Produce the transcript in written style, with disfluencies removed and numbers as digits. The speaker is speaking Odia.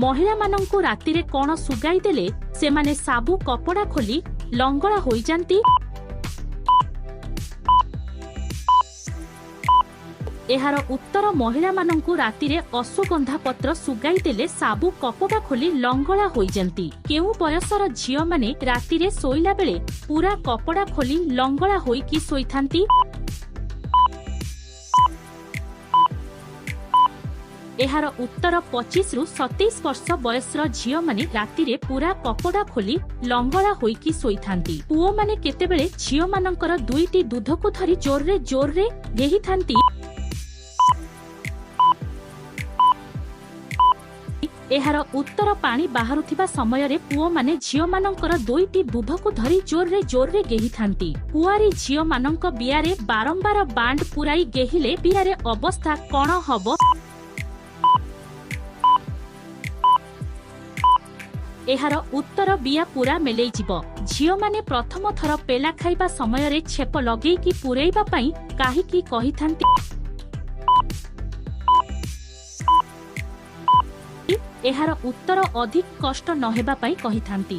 ମହିଳାମାନଙ୍କୁ ରାତିରେ କଣ ସୁଗାଇ ଦେଲେ ସେମାନେ ସାବୁ କପଡ଼ା ଖୋଲି ଲଙ୍ଗଳା ହୋଇଯାନ୍ତି? ଏହାର ଉତ୍ତର ମହିଳାମାନଙ୍କୁ ରାତିରେ ଅଶ୍ୱଗନ୍ଧା ପତ୍ର ସୁଗାଇ ଦେଲେ ସାବୁ କପଡ଼ା ଖୋଲି ଲଙ୍ଗଳା ହୋଇଯାନ୍ତି। କେଉଁ ବୟସର ଝିଅମାନେ ରାତିରେ ଶୋଇଲା ବେଳେ ପୁରା କପଡ଼ା ଖୋଲି ଲଙ୍ଗଳା ହୋଇକି ଶୋଇଥାନ୍ତି? ଏହାର ଉତ୍ତର 25ରୁ 27 ବର୍ଷ ବୟସର ଝିଅମାନେ ରାତିରେ ପୁରା କପଡ଼ା ଖୋଲି ଲଙ୍ଗଳା ହୋଇକି ଶୋଇଥାନ୍ତି। ପୁଅମାନେ କେତେବେଳେ ଝିଅମାନଙ୍କର ଦୁଇଟି ଦୁଧକୁ ଧରି ଜୋରରେ ଜୋରରେ ଗେହିଥାନ୍ତି? ଏହାର ଉତ୍ତର ପାଣି ବାହାରୁଥିବା ସମୟରେ ପୁଅମାନେ ଝିଅମାନଙ୍କର ଦୁଇଟି ଦୁଧକୁ ଧରି ଜୋରରେ ଜୋରରେ ଗେହିଥାନ୍ତି। କୁଆରୀ ଝିଅମାନଙ୍କ ବିଆରେ ବାରମ୍ବାର ବାଣ୍ଡ ପୁରାଇ ଗେହିଲେ ବିଆରେ ଅବସ୍ଥା କଣ ହବ? ଏହାର ଉତ୍ତର ବିଆ ପୁରା ମେଲେଇଯିବ। ଝିଅମାନେ ପ୍ରଥମ ଥର ପେଲା ଖାଇବା ସମୟରେ ଛେପ ଲଗେଇକି ପୁରେଇବା ପାଇଁ କାହିଁକି କହିଥାନ୍ତି? ଏହାର ଉତ୍ତର ଅଧିକ କଷ୍ଟ ନହେବା ପାଇଁ କହିଥାନ୍ତି।